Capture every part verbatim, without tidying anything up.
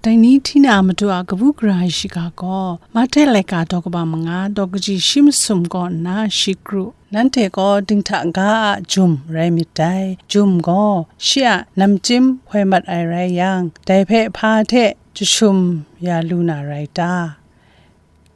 Dai ni hti na Madu a kabu gara shiga gaw, Mahte laika daw kaba manga, daw kaji shi masum kaw nna shi kru, nanhte gaw dinghta ga a jum rai myit dai. Jum gaw shi a namchyim hoi mat ai rai yang, dai hpe hpa hte jashum ya lu na rai ta?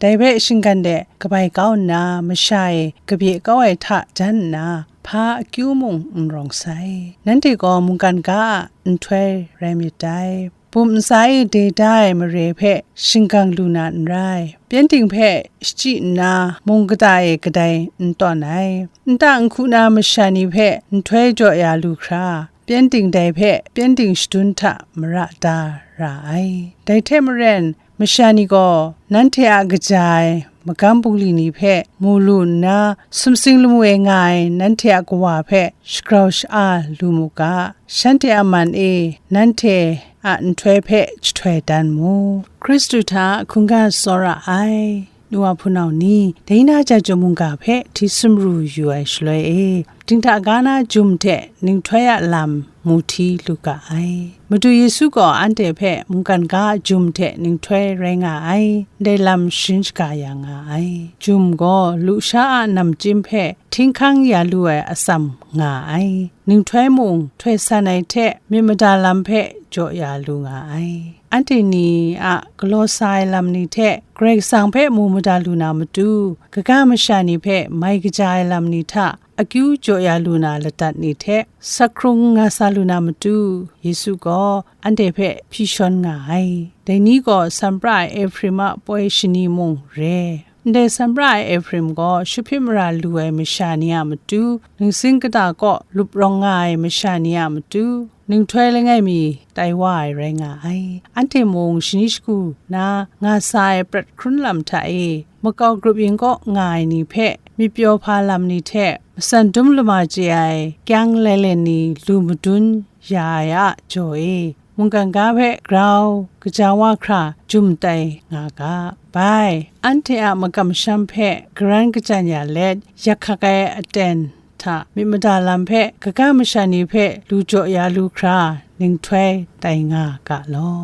Dai hpe shinggan de kabai kau nna, masha e kabye kau ai hta jan nna, hpa akyu mung n rawng sai. Nanhte gaw mungkan ga a nhtoi rai myit dai. Bum ntsa e de da ai mare hpe shinggang lu na n rai. Pyengdin hpe shachyi nna, mung kata e kadai n tawn ai. Nta nhku na masha ni hpe nhtoi jaw ya lu hkra, pyengdin dai hpe pyengdin shadun hta mara da ra ai. Dai hte maren, masha ni gaw nanhte a kaja ai magam bungli ni hpe mu lu nna, sumsing lamu e nga ai nanhte a Kawa hpe shagrau sha-a lu mu ga, shanhte a man e nanhte a nhtoi hpe jahtoi dan mu. Hkristu hta hkungga tsawra ai nu wa hpunau ni, dai na ja jawm mungga hpe hti sumru yu ai shaloi e, dinghta ga na jum hte ninghtoi a lam mu hti lu ga ai. Madu Yesu gaw anhte hpe mungkan ga a jum hte ninghtoi rai nga ai, ndai lam sharin shaga ya nga ai. Jum gaw lusha a namchyim hpe htinghkang ya lu ai atsam nga ai. Ninghtoi mung htoi san ai hte myit mada lam hpe jaw ya lu nga ai. Anhte ni a galaw sa ai lam ni hte Karai Kasang hpe mu mada lu na matu, kaga masha ni hpe mai kaja ai lam ni hta akyu jaw ya lu na ladat ni hte sakhkrung nga sa lu na matu, Yesu gaw anhte hpe hpyi shawn nga ai. Dai ni gaw sanpra ai Efrim a poi shani mung re. Ndai sanpra ai Efrim gaw shahpit mara lu ai masha ni a matu, ningsing kata kaw lup rawng nga ai masha ni a matu, ninghtoi langai mi tai wa ai rai nga ai. Anhte mung shani shagu na nga sa ai prat hkrun lam hta e, makau grup yin kaw nga ai ni hpe myit pyaw hpa lam ni hte matsan dum lama chye ai kyang lailen ni lu madun ya ai a jaw e, mungkan ga hpe grau kaja wa hkra jum tai nga ga. Bai, anhte a makam masham hpe garan kachyan ya let, yak hkak ai aten hta myit mada lam hpe kaga masha ni hpe lu jaw ya lu hkra, ninghtoi tai nga ga law.